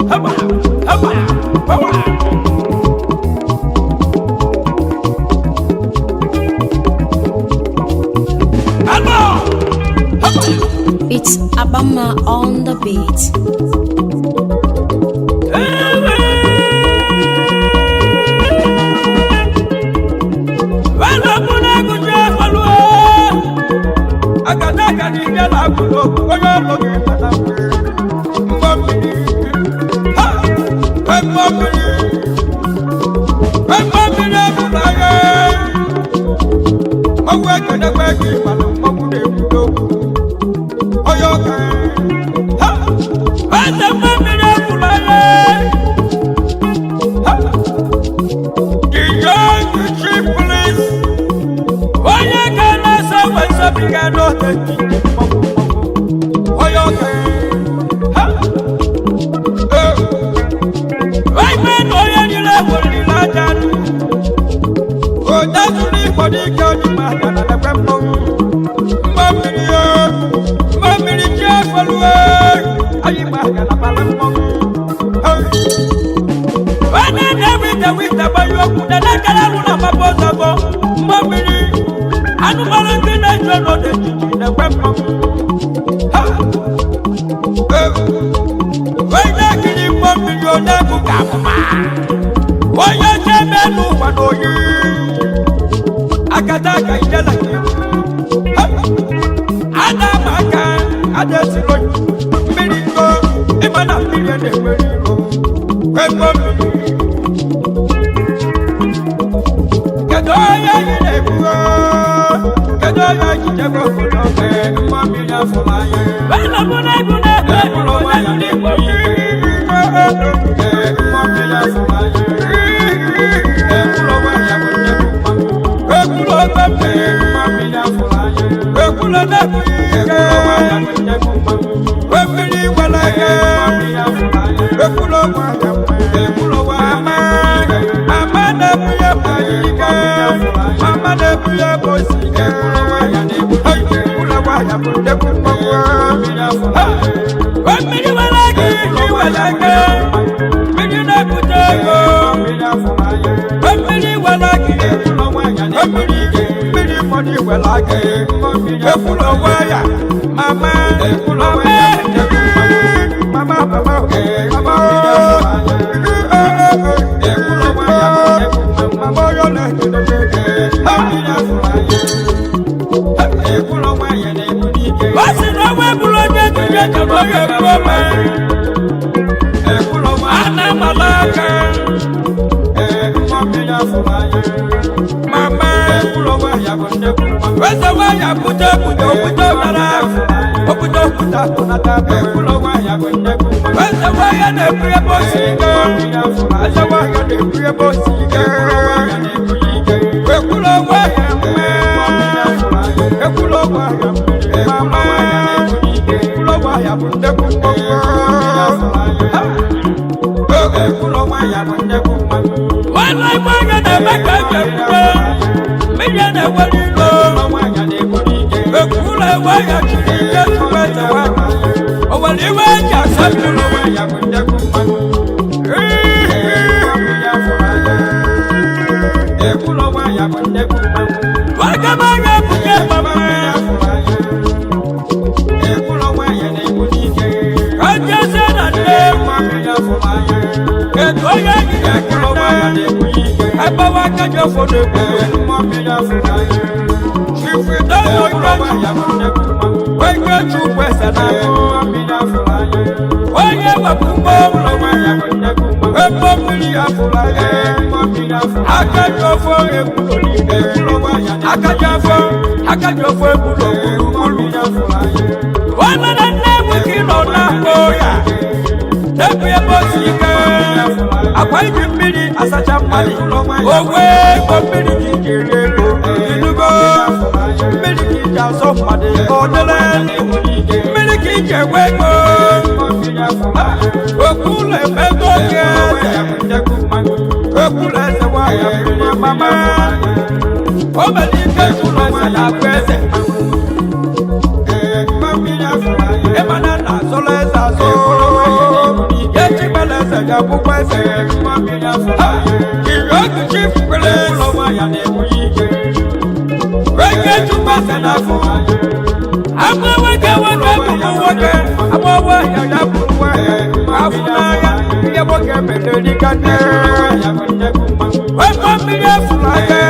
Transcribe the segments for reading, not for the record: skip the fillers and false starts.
Haba, haba, haba. Haba, haba. It's Abama on the beat. The young chief police, onye ka na-asa wesabiga n'oge onye ọka ha ime na onye niile weriri aja ndụ onye zuru igbo n'ike onye ma aka na ekwe mmọnwụ mma mmiri ya mma mmiri chi efelue anyị ma aka na bala mmọnwụ onye na-ewite wite gbanye okwu na-elekere alụ na mgbapụ ọzọgọ mgbe mmiri anụmanụ ndị na-eju ọnọdụ ejiji na-ekwe mmanwụ. Ha! Eh! Onye na-ekiri mgbọ mmiri onye bụ ka amụma onye chebe n'ụwa na oyi akata aka ijela ka egwu. Ha! Ada ama aka ada esiro mmiri ngo ịma na mmiri na-enwere iro kwekwe mmiri. Kedu onye anyị na-ebugo? Kedu onye anyị jebe obodo ee mma mmiri afụrụ anya? Ekwuru onwe ya n'igbo ee mma mmiri afụrụ anya. Ekwuru onwe ya bụ nne bụ mma. Ekwuru onwe m ee mma mmiri afụrụ anya. Ekwuru na-ebu ike onwe ya bụ nne bụ mma. Mmiri gwara ya mma mmiri afụrụ anya. Ekwuru onwe ya mma. Ekwuru onwe ya mma. Mama na-ebu ya bụ ike. Mama na-ebu ya bụ osi ike. Ekwuru onwe ya bụ nne bụ mma. Mmiri nwere ike iwere ike. Mmiri na-ebute ego. Mmiri nwere ike. Mmiri mmiri mmadụ iwere aka. Ekwuru onwe ya. Mama. Mama. Mama mama. Mama. Mama onye na-ekele. Ọ sị na onwe bụrụ onye dibịa ka onye ekwu ome. A na-amala aka. Mama. Eze nwanyị abụja obodo obodo mara obodo obodo akụnata eze nwanyị na-ekwu ebe o si ike. Eze nwanyị na-ekwu ebe o si ike. Ekwuru onwe ya mma. Ekwuru onwe ya mma. Mama. Ekwuru onwe ya bụ nnekwu mmọnwụ. Nwanne m nwaanyị na-eme ka eji ekwute mmiri na-ewere ilo. Ekwuru enwe ya chiri ike chukwu eze nwanyị. O nwere iwe eji asa mmiri. Nwoke m anya ebunye mama. Ka njezie na nne m. Kedu onye gị ga-ekele? Agbawa aka ji ọfọ na-ekwu. Chifu Dodo Ike Chukwu eze na-akụ. Onye wepụ mgbọ ebe mmiri ya fụrụ anya. Aka ji ọfọ ekwuro n'ime. Aka ji ọfọ, aka ji ọfọ ekwuro gburugburu. Nwanne na nne m ka ị nọ na-akpọ ya. N'ebu ebe o si ike. Akwa iji mmiri asacha mmadụ. Owe ego mmiri ka iji eri ego. Inugo mmiri ka iji azọ mmadụ. Ọ dịrị mmiri ka iji enwe ego. Okwu ụlọ ebe ego gị eze. Okwu ụlọ eze nwanyị mmiri mama. O mere ike ụlọ eze na-abụ eze. Ịma na nna azụrụ eze. ga-abụkwa eze. Iri chief kwere weke chukwu eze n'afọ. Agba nwoke nwoke bụrụ nwoke, agba nwaanyị ya bụrụ nwaanyị. Afụ n'anya ihe nwoke mere dịka nne. Wepụ mmiri afụrụ anya.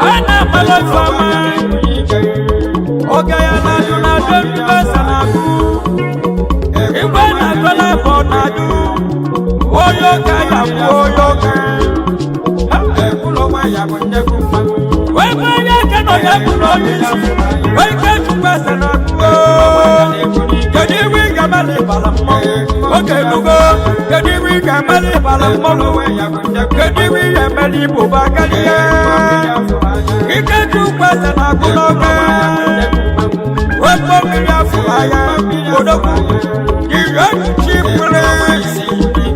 A na-amala otu ọma. Oge ya na-ajụ na-ajụ ndị eze na-agụ. Igwe na-atọ n'afọ na-ajụ. Onye ụka ya bụ onye ụka. Wepụ onye aka na onye bụrụ onye isi. Weke chukwu eze na-agụ. Kedu iwe ị ga-amalị ịbala mmọnwụ? Oge elugo, kedu iwe ị ga-amalị ịbala mmọnwụ? Kedu iwe ị ga-emeli Igbo bụ akarịa? Ike chukwu eze na-agụ n'oge. Wepụ mmiri afụrụ anya, odogwu. Iri echichi pụrụ isi.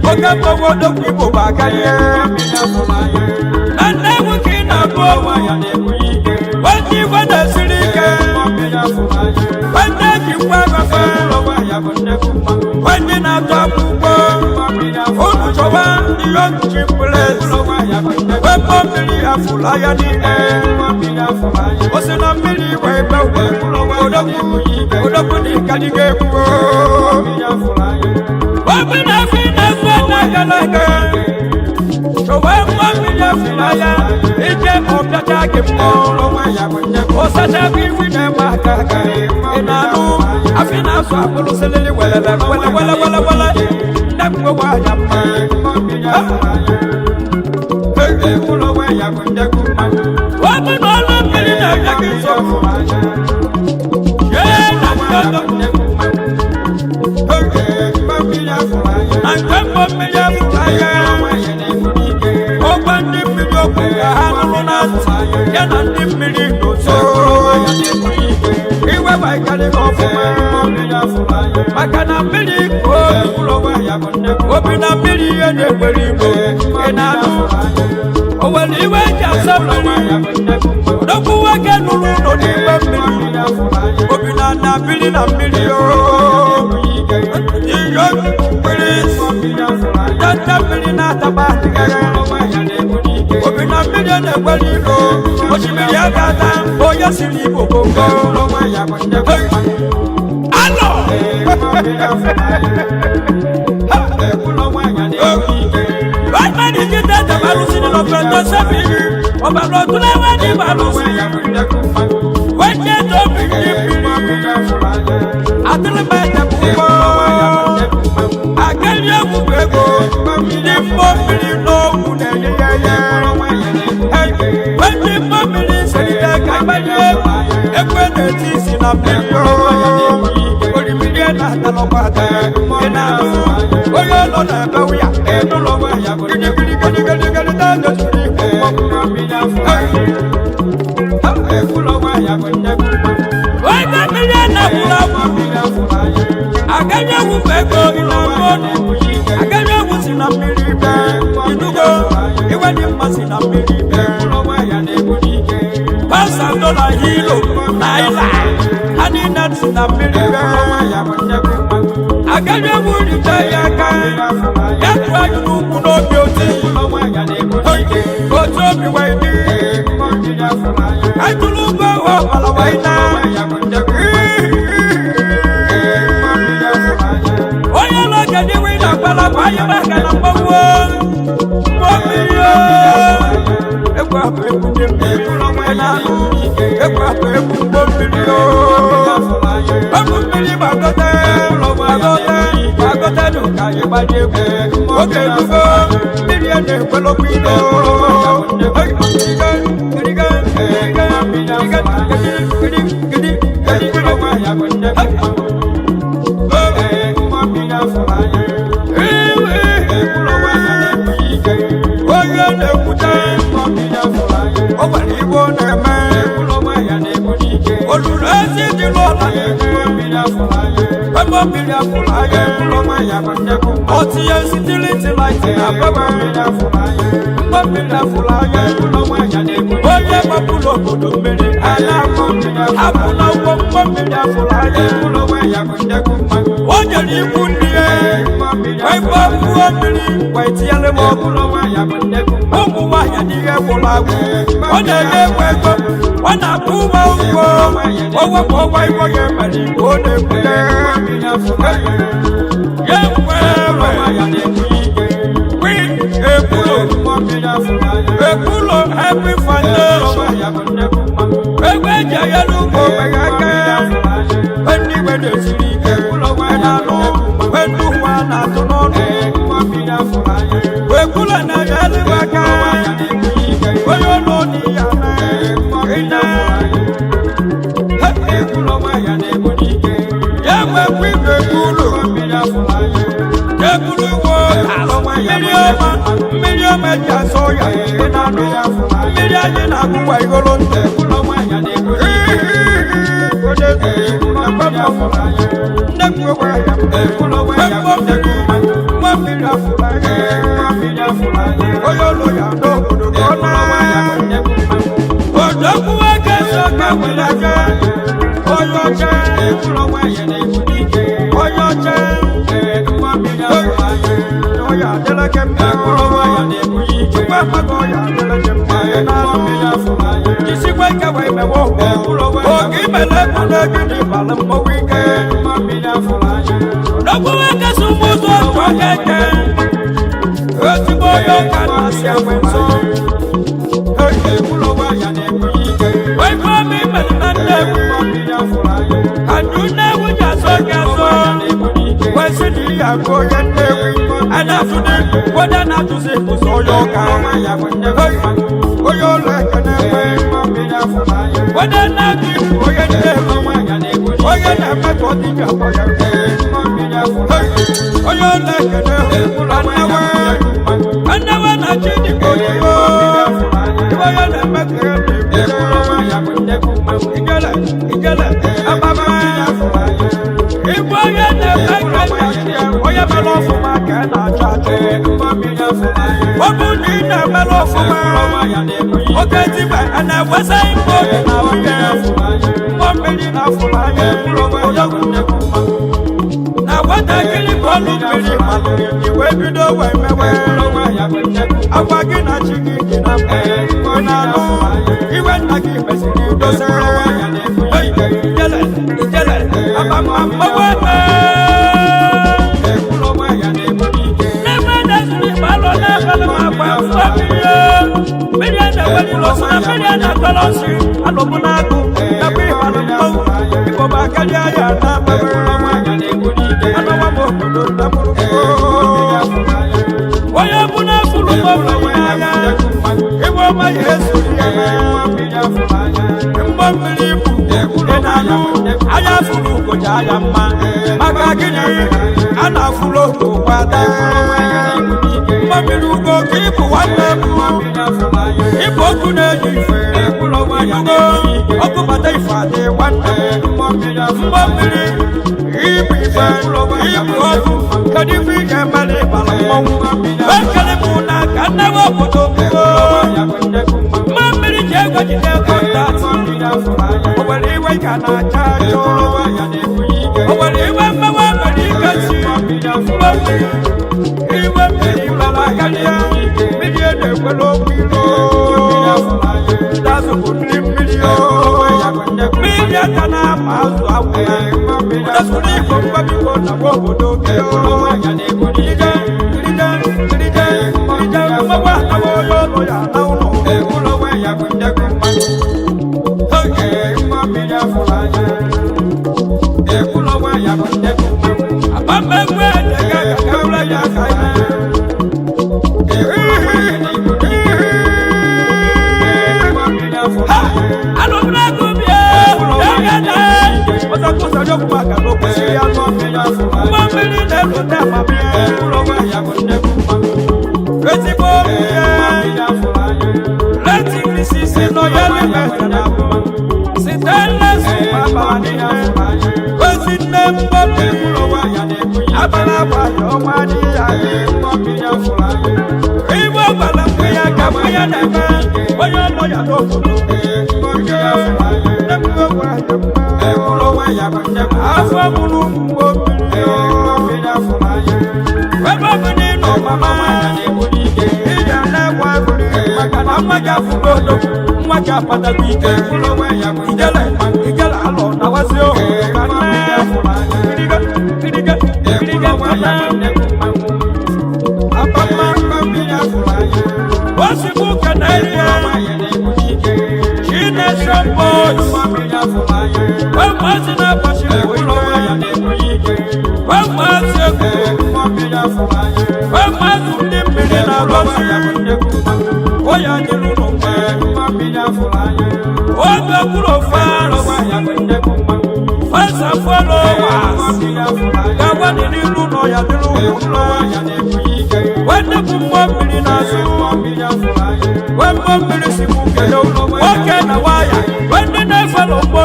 Oke mmọnwụ odogwu Igbo bụ akarịa. Na nne egwu ka ị na-agụ ọnwa. Nwanne igwe na-esiri ike. Nwanne ejikwa agafe. Nwanne na-atụ akwụkwọ. Unu chọwa ihe ọchịchị pụrụ. Wepụ mmiri afụrụ anya niile. O si na mmiri igwe ebe odogwu odogwu na ịkadịga egwu. Wepụ na afọ ị na-efu n'aka n'aka. Chọwa mmụọ mmiri afụrụ anya. Ije ọbịacha gị mmụọ. Ọsacha bụ iwu na-eme aka aka. Ị na-anụ afị na-asụ akpụrụ sịlịlị welele wele wele wele wele. Nne m nwewa anya mma. Wepụ na ọlụ mmiri na-enye gị nsogbu. Jee na nke odogwu. Na nke mmụọ mmiri afụrụ anya. Ọgwa ndị mmiri okwu ka ha nụrụ na ntị ya na ndị mmiri n'ụzọ. Iwe gbakarị ha ọfụma. Maka na mmiri ka obi obi na mmiri ihe na-ekwere igbo. Ị na-anụ? O nwere iwe eji asa mmiri. Odogwu nwoke nụrụ ụlọ n'ime mmiri. Obi na na mmiri na mmiri ooo. Iyo mmiri tata mmiri na-ataba adịghị. Obi na mmiri na-ekwere igbo. Osimiri agata onye siri igbo gbogbo. Alọ! Báyìí kí tẹ́tẹ̀ balùsí ni lọ́fẹ̀ẹ́ tó sẹ́mi. Ọ̀bàlọ̀ tún lẹ́wọ́ ní balùsí. Wẹ́jẹ́ tó fi ní bìrì. Àtìlẹ́mẹ̀ tẹ̀ púpọ̀. Akẹ́lẹ́ egwuregwu ndị mmụọ mmiri n'ogwu na-enye ya ya. Ndị mmụọ mmiri selite ka agbanye egwu. Ekwe na-eti isi na mmiri orimiri na-atalọkwa ata. Ị na-anụ onye ụlọ na-ebe ya. Gidigidi gidigidi gidi na-adọtụrụ igwe. Onye mmiri anakwụrụ akwụ. Agaghị egwu bụ ego gị na mbụ. Agaghị egwu si na mmiri bịa. Inugo iwe dị mma si na mmiri bịa. Pasa dọla hilo naira ha niile si na mmiri bịa. Agaghị egwu rite ya aka. Ya tụọ anyị n'ukwu n'obi oti. Otu obi wee dị. Atụrụ ụgwọ ahụ ọbara wee na. Onye ụlọ kedu iwe ị na-agbara bụ anyị maka na mgbagwo mmụọ mmiri o. Egwu abụ egwu ndị mmiri ị na-anụ egwu abụ egwu mgbọ mmiri o. Egwu mmiri gbagote gbagote gbagote nụ ka anyị gbanye egwu. Oge erugo mmiri a na-ekwelokwu ilo. Onye na-ekwute o nwere igbo na-eme olulu ezi dị n'ụlọ ebe mmiri afụrụ anya ọtinye sitiliti laịtị na bebe mgbe mmiri afụrụ anya onye gbapụrụ obodo mmiri ala hapụ na ụgbọ mgbe mmiri afụrụ anya o nyere ikwu nri ya Wee gbaa mkpụrụ mmiri wee tinyere m ọkụ. Ụmụ nwaanyị adịghị gwụrụ agwụ. Ọ na-enye egwu ego, ọ na-akwụ ụgwọ ụgwọ. O wepụ ọgwa igwe ya emere igwe ọ na-ekwute. Ya ekwe kwi ekwulo ekwulo Happy Foundation. Egwu eji ayelu ụmụ ogbenye aka. Ndị igwe na-esiri ike na-alụ, ndị ụwa na-atụ n'ọnụ. Ekwulo na-ayelu aka. Onye ụlọ dị ya na ịna. Ya nwekwa igwe ekwulo. Ekwuru iwe mmiri ọma, mmiri ọma eji asọ ya ị na-anụ. Mmiri anyị na-agụkwa igolo ntị. Onye ụlọ ya n'obodo ka ọ na odogwu nwoke so ka nwere aka. Onye ọcha, onye ọcha, onye adịla gị mma. Chukwu amaghị onye adịla gị mma. Ị na-anụ jisikwa ike wee mewe ọgwụ oge imele egwu na gị dị balụ mmọnwụ ike. Odogwu nwoke so ụmụ ụzọ otu aka eke. Ezigbo onye ọka na-asị enwe nso. Wee fọọ m imere na nnewi ka ndu nnewi ji asọ gị asọ. Kwesị na ihe agụ onye nnewi a na-atụdị weda na-atụzi ụzọ onye ọka. Onye ụlọ ekene nwe weda na-atụ ibu onye nnewi onye na-eme ka ọ dị ji akpọ ya. Onye ụlọ ekene annawe annawe na chi dịka odibo ibe onye na-eme ka ya na-ekwu. Ijele ijele abama igwe onye na-eme ka onye mere ọfụma ka a na-achọ achọ. Ọ bụ na ị na-emere ọfụma oke tibe a na-ewesa ikpe oge na oge mmụọ mmiri na-afụrụ anya na nwatakịrị bọọlụ mmiri malụ iwe bido wee mewe agwa gị na chi gị dị na mma. Ị na-anụ iwe nna gị mesịrị dosa. Ijele ijele abama mmanwụ eme. N'ebe na-ezuru igbe alọ na-ebele m akwa afọ mmiri mmiri a na-eweli lọsị na mmiri a na-atọrọ nsị alụmụ na-agụ nakwa ịbalụ mmanwụ igbo ma karịa ya na anọwa m obodo na mkpụrụ. Onye bụ na-afụrụ mmanwụ n'anya igwe ọma ya esori ya mgbọ mmiri bụ ị na-anụ anya fụrụ ụbọchị anya mma maka gịnị a na-afụrụ oge ụgbada mgbọ mmiri ugo ka ịbụ nwanne m ịbụ okwu na-eji ife ugo ọkụ bata ife adị nwanne m mgbọ mmiri ịbụ ife ịbụ ọkụ kedu ife ị ga-emere ịbara mmọnwụ ekele m na ka nnewe obodo mma mmiri ji ego jide kọntaktị. O nwere iwe ka na-acha achọ, o nwere iwe mmewe mere ike si mgbe mmiri iwe mmiri gbara karịa mmiri e na-ekwere okwu ilo azụ bụ ndị mmiri o mmiri aka na-ama azụ agwụ ụdasụrụ igbo mgbabigbo na gwa obodo gị ije ije ije ije mgbawa atawa onye ụlọ ya na ụlọ. Abamegwe ẹ̀jẹ̀ kẹkẹ ya ka ẹ. Alùpùpù bíi ẹ̀ẹ́dẹ̀ ọ̀sàkóso yóò kú àgàlọ́ kò sí yá lọ. Mọ mmiri na-elu tẹ̀ ma bíi ezigbo bíi lẹ́tí mísísì nọ yẹ ní mẹ́tẹ̀ náà site nlẹ́sù bàbá nìyẹn. Ozi nne mgbọbi abala abalị ọnwa adịghị adị. Igwe gwara mgbe ya ka mgbe ya na-eme onye ọlọ ya n'obodo. Nne m gwa ya mma. Afọ mụrụ mgbe mmiri. Ebe Mama ije na-egwe agụrụ maka na nwa gị afụgo odogwu, nwa gị akpatago ike. Ijele ijele alọ na wazi ohu ka nne iriga iriga iriga mama apama osigbu kenerie Chination boys wemmazi na-agbachiri wemmazi egwu wemmazi ndị mmiri na-arụzi oya dịrị ụlọ mgbe oge kwuru fans fans and followers ga-agwa dị n'ilu ụlọ ya dịrị ụlọ nwanne bụ mmụọ mmiri na-azụ wee mmụọ mmiri si mụ kele nwoke na nwaya nwanne na-efelo mmụọ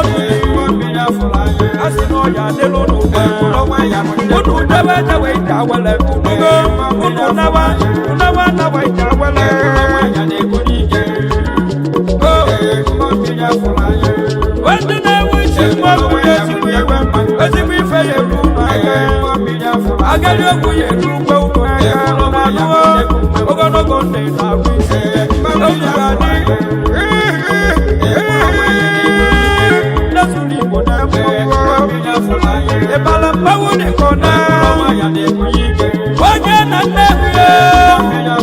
mmiri a sị na ọya dịrị ụlọ unu debe dewe ije awele unugo unu nawa unawa nawa ije awele. Ndị na-enwe isi mmụọ mmiri ezigbo iwe ezigbo ife ya eru aka agadi ogwu ya eru ugwe ugwu aka na-alụọ ogologo ndụ na-arụ isi otu ga-adị n'ezuru Igbo na-eme ịbala mmanwụ dịka ọ na onye na nne ya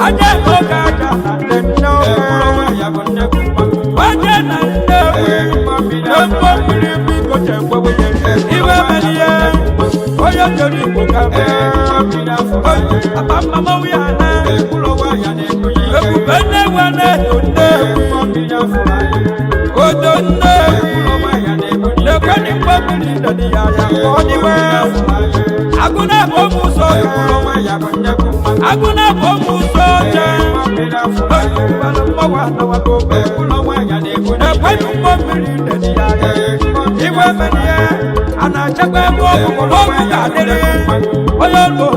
anya oge aja na nne nne onye na nne na mgbọ mmiri biko chekwewe iwe mere ihe onye chọrọ Igbo ka apa mmanwụ ya na ebube nne nwe na-eto nne odo nne lekweni mgbọ mmiri ndọdị ya ya ka ọ dịwe agụ na-abụ ụmụ ụzọ agụ na-abụ ụmụ ụzọ ọcha mmanwụ anawago ekwenụ mgbọ mmiri ndọdị ya ya iwe mere ihe a na-achakwa ebe ọgwụ ọgwụ ga-adịrị onye ọrụ